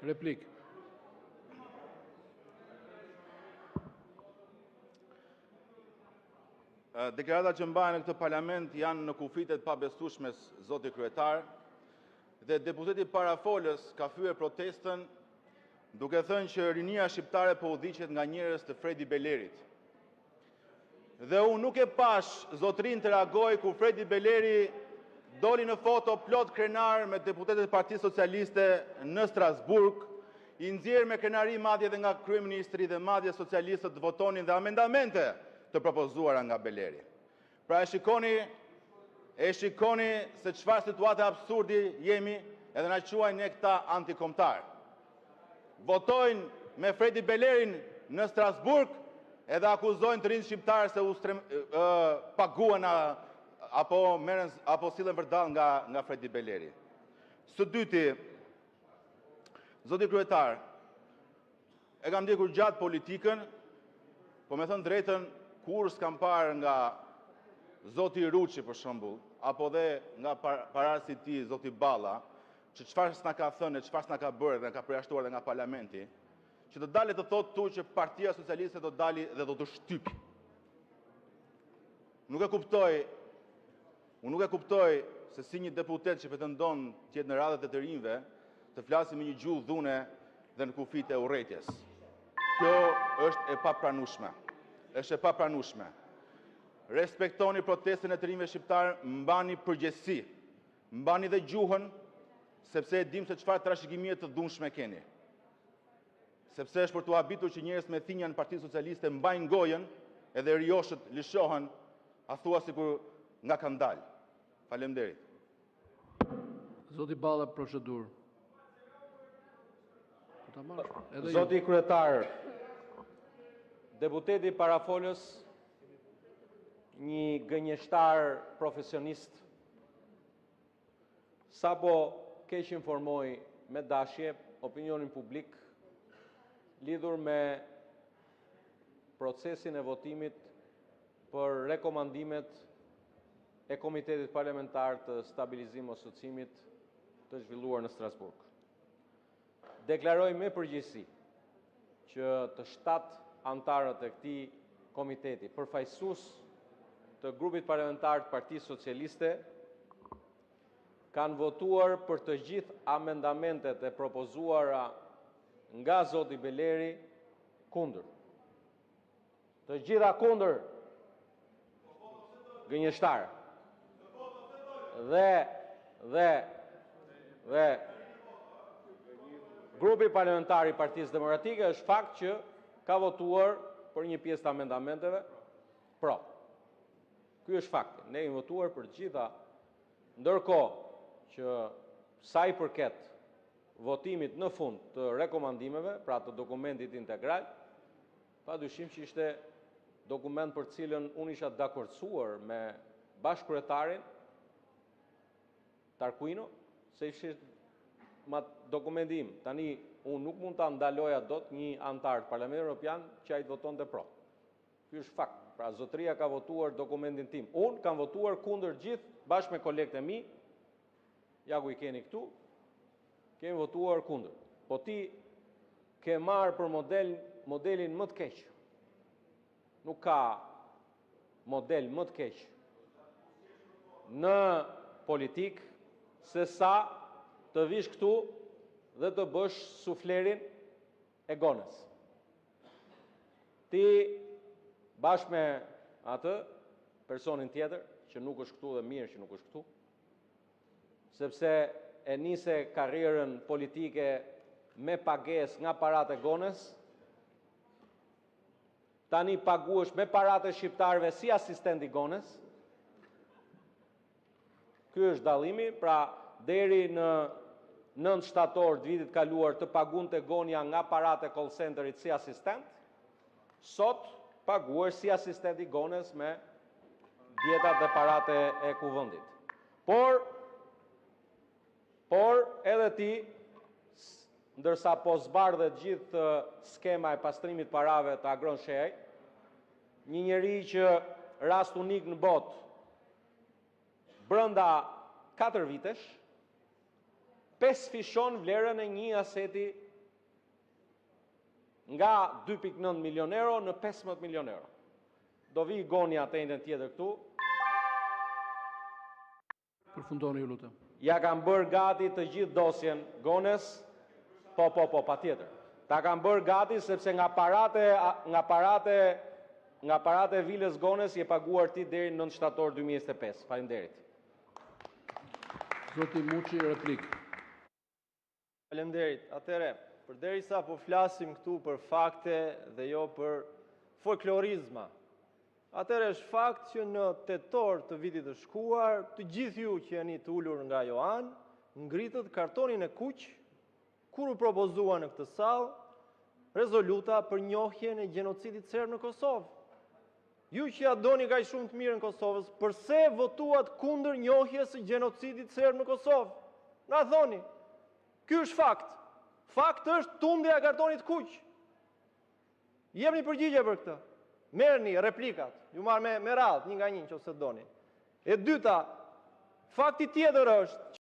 Replikë. Deklaratat që mbahen në këtë Parlament janë në kufijtë e të pabesueshmes, zoti Kryetar. Dhe deputeti parafolës ka fyer protestën, duke thënë që rinia shqiptare po udhëhiqet nga njerëz të Fredi Belerit. Dhe unë nuk e pashë zotërinë të reagojë kur Fredi Beleri doli në foto plot krenar me deputetët e Partisë Socialiste në Strasburg, i nxjerrë me krenari madje edhe nga kryeministri dhe madje socialistët votonin dhe amendamente të propozuara nga Beleri. Pra e shikoni, e shikoni se çfarë situate absurdi jemi edhe na quajnë ne këta antikombëtarë. Votojnë me Fredi Belerin në Strasburg edhe akuzojnë të rinjtë shqiptarë se u paguhen apo merren apo sillen vërdallë nga nga Fredi Beleri. Së dyti, zoti kryetar, e kam ndjekur gjatë politikën, po me thënë drejtën, kurrë s'kam parë nga zoti Ruçi për shembull, apo dhe nga paraardhësi i tij, zoti Balla, që çfarë s'na ka thënë e çfarë s'na ka bërë dhe ka përjashtuar dhe nga parlamenti, që të dalë të thotë këtu që Partia Socialiste do dali dhe do të shtypi. Nuk e kuptoj, unë nuk e kuptoj se si një deputet që pretendon të jetë në radhët e të rinjve, të flasi me një gjuhë dhune dhe në kufijtë e urrejtjes. Kjo është e papranueshme. Është e papranueshme. Respektoni protestën e të rinjve shqiptarë, mbani përgjegjësi. Mbani dhe gjuhën, sepse e dim se çfarë trashëgimie të dhunshme keni. Sepse është për t'u habitur që njerëz me thinja në Partinë Socialiste mbajnë gojën edhe rioshët lëshohen, a thua sikur nga kanë dalë. Faleminderit. Zoti Balla, procedurë. Zoti kryetar, deputeti parafolës, një gënjeshtar profesionist, sapo keqinformoi me dashje opinionin publik lidhur me procesin e votimit për rekomandimet e Komitetit Parlamentar të Stabilizim Asociimit të zhvilluar në Strasburg. Deklaroj me përgjegjësi që të shtatë anëtarët e këtij komiteti, përfaqësues të grupit parlamentar të Partisë Socialiste, kanë votuar për të gjithë amendamentet e propozuara nga zoti Beleri kundër. Të gjitha kundër. Gënjeshtar. Dhe dhe dhe grupi parlamentar i Partisë Demokratike është fakt që ka votuar për një pjesë të amendamenteve pro. Ky është fakti. Ne kemi votuar për të gjitha. Ndërkohë që sa i përket votimit në fund të rekomandimeve, pra të dokumentit integral, pa dyshim që ishte dokument për të cilën unë isha dakordësuar me bashkëkryetarin Tarquino, se ishte ma dokumenti im. Tani, unë nuk mund ta ndaloja dot një anëtar të Parlamentit Evropian që ai të votonte pro. Ky është fakt. Pra, zotëria ka votuar dokumentin tim. Unë kam votuar kundër gjithë, bashkë me kolegët e mi, ja ku i keni këtu, kemi votuar kundër. Po ti ke marrë për model modelin më të keq. Nuk ka model më të keq në politikë se sa të vish këtu dhe të bësh suflerin e Gones. Ti bashkë me atë personin tjetër që nuk është këtu dhe mirë që nuk është këtu, sepse e nise karrierën politike me pagesë nga paratë e Gones, tani paguhesh me paratë e shqiptarëve si asistent i Gones. Ky është dallimi, pra deri në 9 shtator të vitit kaluar të paguante Gonia nga paratë e call centerit si asistent, sot paguhesh si asistent i Gones me dietat dhe paratë e kuvendit. Por por edhe ti ndërsa po zbardhet gjithë skema e pastrimit parave të Agron Shehaj, një njeri që rast unik në botë, brenda 4 vitesh, pesëfishon vlerën e një aseti. Nga 2.9 milion euro në 15 milion euro. Do vijë Gonia të enjten tjetër këtu. Përfundoni, ju lutem! Ia kam bërë gati të gjithë dosjen Gones. Po, po, po, patjetër. Ta kam bërë gati sepse nga paratë nga paratë nga paratë e vilës Gones je paguar ti deri në 9 shtator 2025. Faleminderit. Zoti Muçi, replikë. Faleminderit! Atëherë, përderisa po flasim këtu për fakte dhe jo për folklorizma, atëherë është fakt që në tetor të vitit të shkuar, të gjithë ju që jeni të ulur nga ajo anë, ngritët kartonin e kuq kur u propozua në këtë sallë rezoluta për njohjen e gjenocidit serb në Kosovë. Ju që ia doni kaq shumë të mirën Kosovës, përse votuat kundër njohjes së gjenocidit serb në Kosovë? Na thoni. Ky është fakt. Fakt është tundja e kartonit të kuq. Jepni përgjigje për këtë. Merrni replikat. Ju marr me me radhë, një nga një, nëse doni. E dyta, fakti tjetër është.